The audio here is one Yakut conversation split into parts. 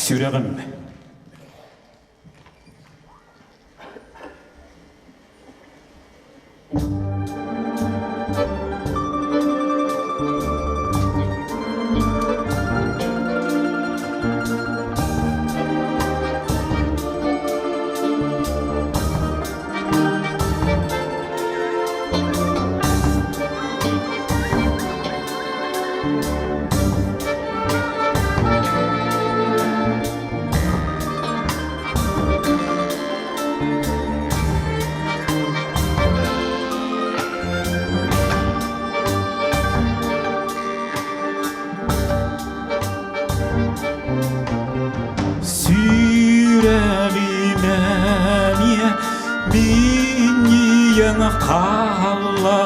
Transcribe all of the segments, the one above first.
Сүрэҕим. Сүрэҕим эмиэ минньийэн хаалла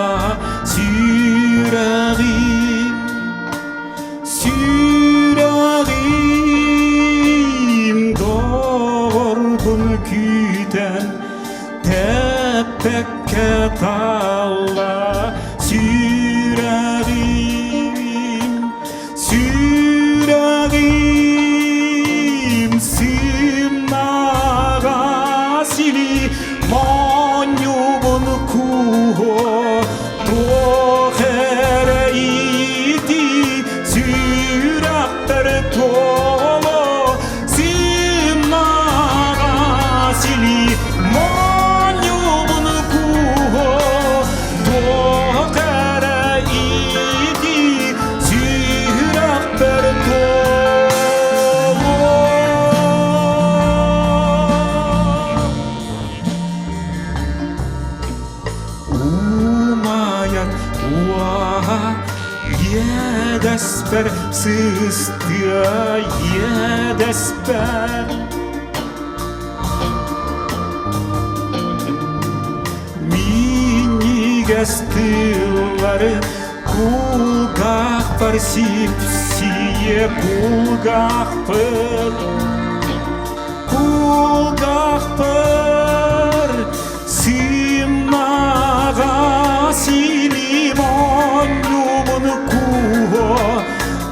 сүрэҕим Сүрэҕим доҕорбун күүтэн тэппэккэ талла сүрэҕим Сүрэҕим сымнаҕас илии моонньубун кууһуо туох эрэ ити сүрэхпэр туолуо сымнаҕас илии моонньубун кууһуо туох эрэ ити сүрэхпэр туолуо. Умайар уоһа иэдэспэр сыстыа иэдэспэр Минньигэс тыллары кулгаахпар сипсийэ кулгаахпар кулгаахпар сымнаҕас илиим оонньуубун кууһуо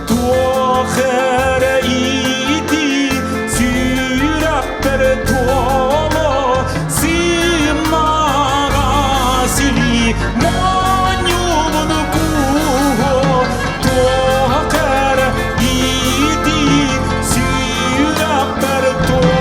туох эрэ ити сүрэхпэр туолуо сымнаҕас илии моонньуубун кууһуо туох эрэ ити сүрэхпэр туолуо.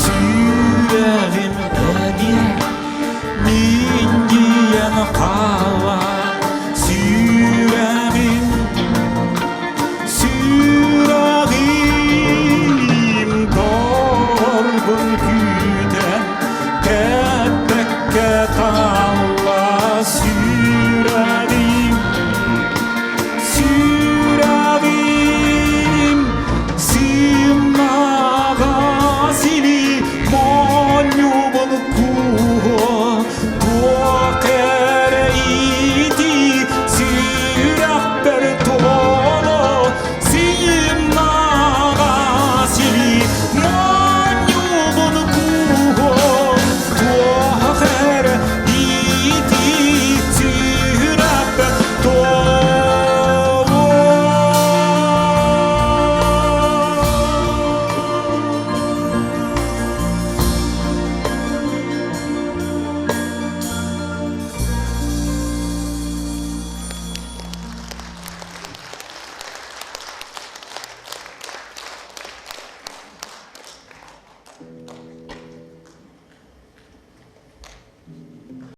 Сүрэҕим эмиэ минньийэн хаалла сүрэҕим сүрэҕим торбун күүтэн тэппэккэ таалла.